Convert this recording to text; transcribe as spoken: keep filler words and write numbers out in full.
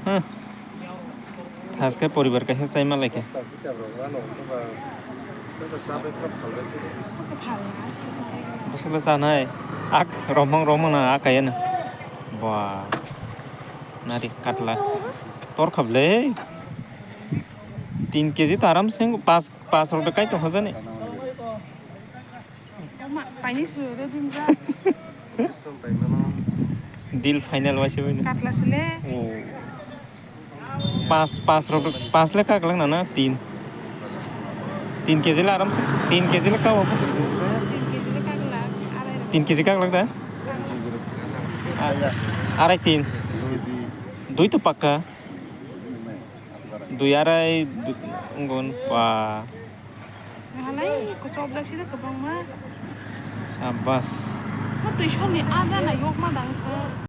Huh. Thaske poribar kaisa chaima laikha. Bwswkle chanai. Ak romong romong na akayano. Ba. Nari katla. Tor khablei. Tin kg to aram se pas pas rok de kai to hojani. Paini suru de dun ja. Deal final waise bini. Katla sile. Oh. Pas pas rok pas le kaglak nana tin. Tin kg le aram se. Tin kg le kawa. Tin kg le kaglak. Arai rok. Tin kg kaglak da? Arai tin. Dui to pakka. Dui arai du-, ngun pa. Halai kochop jak sida kwbangma. Sabas. Ma twi soni ada na yok ma dang kha.